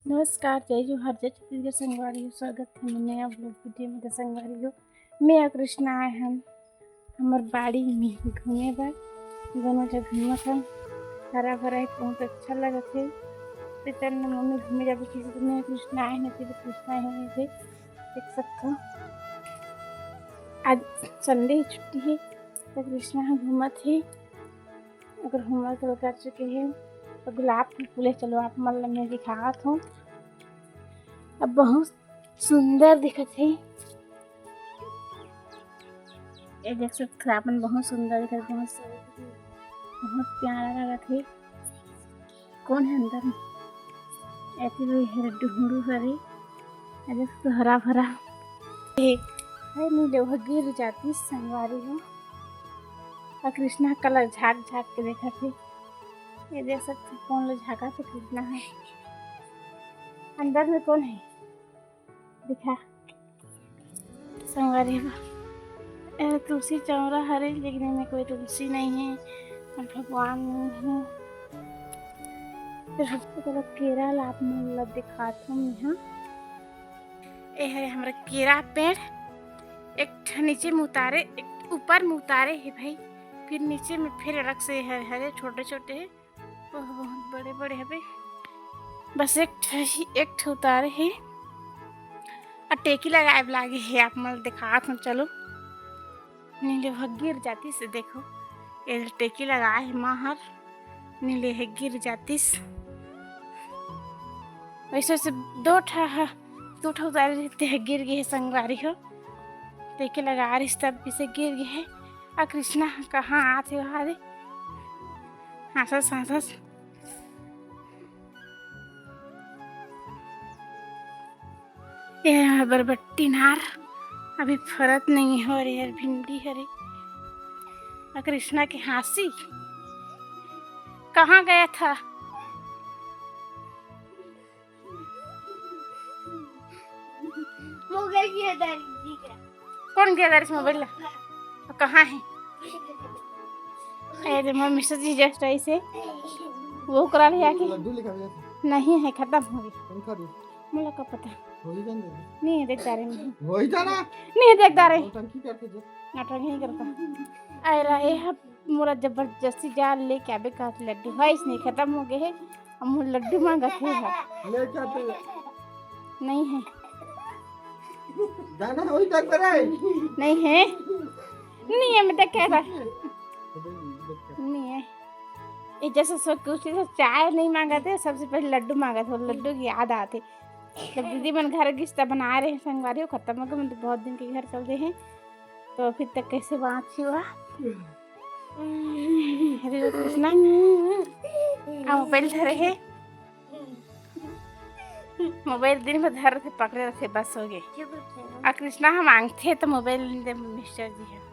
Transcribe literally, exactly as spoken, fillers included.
नमस्कार, जय जोहार, जय छत्तीसगढ़ संगवारी हो। स्वागत हे मोर नया vlog video में। तो संगवारी हो, मैं अउ कृष्णा आए हन हमर बाड़ी में घूमे बर। दोनों झन घूमत हन, हरा भरा हे, बहुत अच्छा लगत हे। तो चल ना मम्मी घूमे जाबो किसी, तो मैं अउ कृष्णा आए हन, तो कृष्णा हे ये देख सकथो। आज Sunday छुट्टी हे, तो कृष्णा ह घूमत हे। अगर homework वगैरह कर चुके हैं तो गुलाब के फूल हे। चलो आप मन ल मैं दिखात हूँ। अब बहुत सुंदर दिखत हे। ये देख सकत हो आप मन, बहुत सुंदर दिखत हे, बहुत सुंदर, बहुत प्यारा लगत हे। कौन हे अंदर में? ऐसे भी हे डुहड़ू हरे। ये देख सकत हो हरा भरा हे। हाय नी ले, ओह गिर जातिस संगवारी हो। अउ कृष्णा कला झाँक झाँक के देखत हे। ये देख सकत हो कौन ल झाँकत हे कृष्णा ह। अंदर में कौन हे? दिखा संगवारी हो। ए, तुलसी चौरा हरे, लेकिन एमे कोई तुलसी नहीं हे, अउ भगवान नहीं हे। फिर सबसे पहले केरा ला आप मन ला दिखात हूँ मैं। ए हरे हमर केरा पेड़, एक ठन नीचे में उतारे, एक ऊपर में उतारे हे भाई, फिर नीचे में फिर अलग से हरे हरे छोटे छोटे हे। ओह, बहुत बड़े बड़े हवे। बस एक ठो ही, एक ठो उतारे हे। अउ टेकी लगाए बर लागे हे, आप मन ल देखात हूँ, चलो। नी ले, ओह गिर जातिस, देखो। ये टेकी लगाए हे माँ हर, नी ले, ओह गिर जातिस। वैसे वैसे दो ठा ह, दो ठा उतारे रहिस, गिर गे हे संगवारी हो। टेकी लगाए रहिस तब पीछे गिर गे हे। अउ कृष्णा ह कहाँ आत हे, ओह दे। हाँसस, हाँसस। ये हर बरबट्टी नार अभी फरत नहीं हे, अउ ये हर भिंडी हरे। अउ कृष्णा के हाँसी, कहाँ गया था? मोबाइल की है दादी का। कौन गिरा डारिस मोबाइल ला? अउ कहाँ हे? अरे मम्मी से जी just ऐसे वो करा लिया कि लड्डू लेकर आया था। नहीं हे, खतम हो गे। कौन खा रही? मोला का पता। वही जान दे। नहीं हे, देख डारे मैं। वही जाना। नहीं हे, देख डारे। नौटंकी करके जो। नौटंकी नहीं करता। अरे ये ह मोला जबरदस्ती जा लेके आबे कहत लड्डू, होइस नहीं, खतम हो गे हे। अब मोर लड्डू मांगत हे हा। ले क्या तू? नहीं हे। जाना वही तक पर है। नहीं हे। नहीं हे, मैं तो कह रहा। नहीं हे। ये जैसे सो कुछ से चाय नहीं मांगत हे, सबसे पहले लड्डू मांगत हे, लड्डू की याद आत हे। जब दीदी मन घर गिस त बनाए रहे संगवारी हो, खतम हो गे, मैं तो बहुत दिन के घर चल दे हे, तो फिर तक कैसे बाँची हुआ। अरे कृष्णा, आ मोबाइल धरे हे, मोबाइल दिन भर धर रथे, पकड़े रथे, बस हो गे। आ कृष्णा ह मांगथे त मोबाइल दे मिस्टर जी ह।